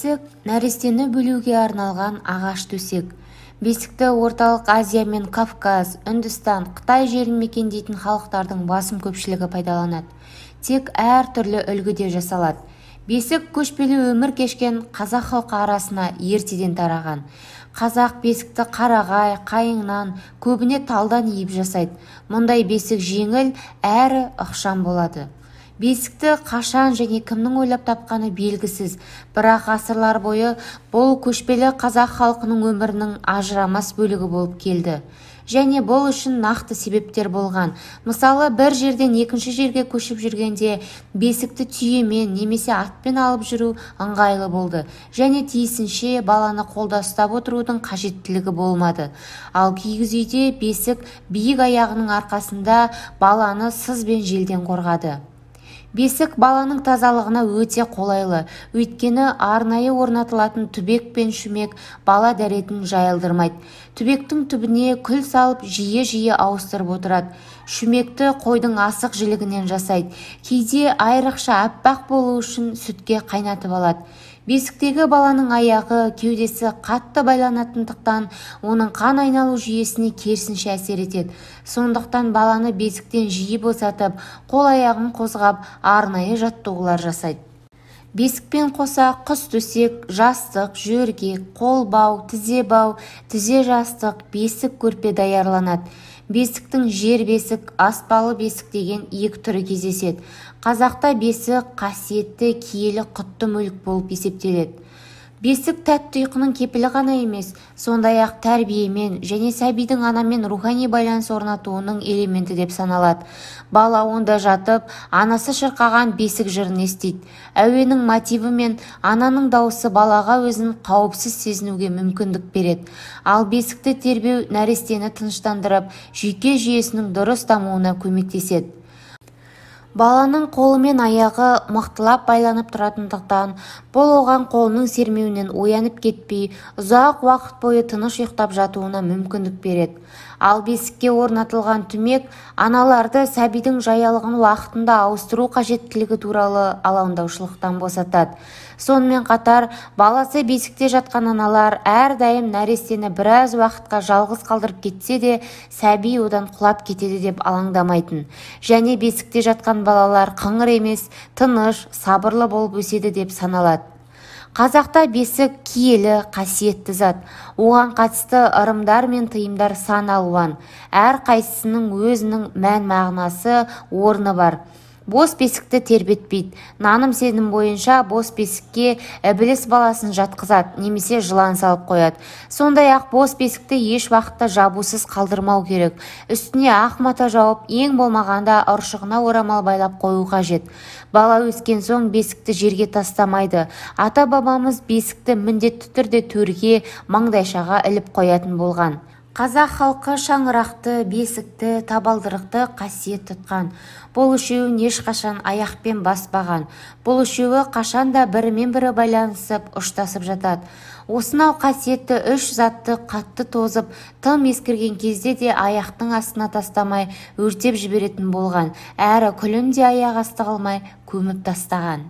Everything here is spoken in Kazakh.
Бесік нәрестені бөлуге арналған ағаш төсек. Бесікті Орталық Азия мен Кавказ, Үндістан, Қытай жерін мекендейтін халықтардың басым көпшілігі пайдаланады. Тек әр түрлі үлгіде жасалады. Бесік көшпелі өмір кешкен қазақ халқы арасына ертеден тараған. Қазақ бесікті қарағай, қайыңнан, көбіне талдан иіп жасайды. Мұндай бесік жеңіл, әрі ықшам болады. Бесікті қашан және кімнің ойлап тапқаны белгісіз, бірақ ғасырлар бойы бұл көшпелі қазақ халқының өмірінің ажырамас бөлігі болып келді. Және бұл үшін нақты себептер болған. Мысалы, бір жерден екінші жерге көшіп жүргенде бесікті түйемен немесе атпен алып жүру ыңғайлы болды. Және тиісінше баланы қолда ұстап отырудың қажеттілігі болмады. Ал киіз үйде бесік биік аяғының арқасында баланы сыз бен желден қорғады. Бесік баланың тазалығына өте қолайлы, өйткені арнайы орнатылатын түбек пен шүмек бала дәретін жайылдырмайды. Түбектің түбіне күл салып жиі-жиі ауыстырып отырады. Шүмекті қойдың асық жілігінен жасайды. Кейде айрықша аппақ болу үшін сүтке қайнатып алады. Бесіктегі баланың аяғы, кеудесі қатты байланатындықтан оның қан айналу жүйесіне керісінше әсер етеді. Сондықтан баланы бесіктен жиі босатып, қол аяғын қозғап, арнайы жаттығулар жасайды. Бесікпен қоса құс төсек, жастық, жөргек, қолбау, тізе бау, тізе жастық, бесік көрпе даярланады. Бесіктің жер бесік, аспалы бесік деген екі түрі кездеседі. Қазақта бесік қасиетті, киелі, құтты мүлік болып есептеледі. Бесік тәтті ұйқының кепілі ғана емес, сондай-ақ тәрбиемен және сәбидің анамен рухани байланыс орнатуының элементі деп саналады. Бала онда жатып, анасы шырқаған бесік жырын естиді. Әуеннің мотиві мен ананың дауысы балаға өзін қауіпсіз сезінуге мүмкіндік береді. Ал бесікті тербеу нәрестені тыныштандырып, жүйке жүйесінің дұрыс дамуына көмектеседі. Баланың қолы мен аяғы мықтылап байланып тұратындықтан, бұл оған қолының сермеуінен оянып кетпей, ұзақ уақыт бойы тыныш ұйықтап жатуына мүмкіндік береді. Ал бесікке орнатылған түмек аналарды сәбидің жаялығын уақытында ауыстыру қажеттілігі туралы алаңдаушылықтан босатады. Сонымен қатар, баласы бесікте жатқан аналар әрдайым нәрестені біраз уақытқа жалғыз қалдырып кетсе де, сәби одан құлап кетеді деп алаңдамайтын. Және бесікте жатқан балалар қыңыр емес, тыныш, сабырлы болып өседі деп саналады. Қазақта бесік киелі, қасиетті зат. Оған қатысты ырымдар мен тыйымдар сан алуан. Әр қайсысының өзінің мән-мағынасы, орны бар. Бос бесікті тербетпейді. Наным сенім бойынша бос бесікке ібіліс баласын жатқызады немесе жылан салып қояды. Сондай-ақ бос бесікті еш уақытта жабусыз қалдырмау керек. Үстіне ақ мата жауып, ең болмағанда ұршығына орамал байлап қою қажет. Бала өскен соң бесікті жерге тастамайды. Ата-бабамыз бесікті міндетті түрде төрге, маңдайшаға іліп қоятын болған. Қазақ халқы шаңырақты, бесікті, табалдырықты қасиет тұтқан. Бұл үшеуін ешқашан аяқпен баспаған. Бұл үшеуі қашанда бірімен бірі байланысып, ұштасып жатады. Осынау қасиетті үш затты қатты тозып, тым ескірген кезде де аяқтың астына тастамай, өртеп жіберетін болған. Әрі күлін де аяқ асты қылмай, көміп тастаған.